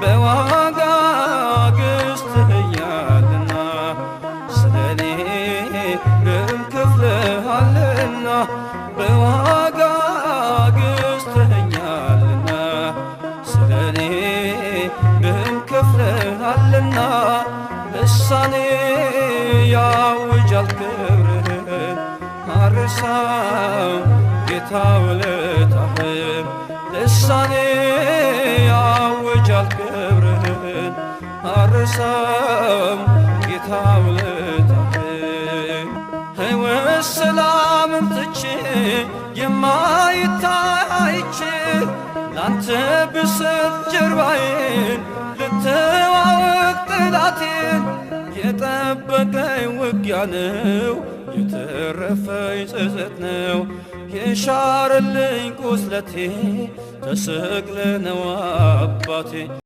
በዋጋ ገዝተኸኛልና፣ ስለኔ ደም ከፍለሃልና፣ በዋጋ ገዝተኸኛልና፣ ስለኔ ደም ከፍለሃልና። ልሳኔ ያውጃል ክብርህን፣ አልረሳም ጌታ ውለታህን። ልሳኔ ያውጃል ክብርህን፣ አልረሳም ጌታ ውለታህን። ሕይወት ሰላምን ትቼ፣ የማይታይ አይቼ፣ ላንተ ብሰጥ ጀርባዬን፣ ልተዋወቅ ጠላቴን፣ የጠበቀኝ ውጊያ ነው፣ የተረፈኝ ጸጸት ነው፣ የሻረልኝ ቁስለቴ ተሰቅለ ነው አባቴ።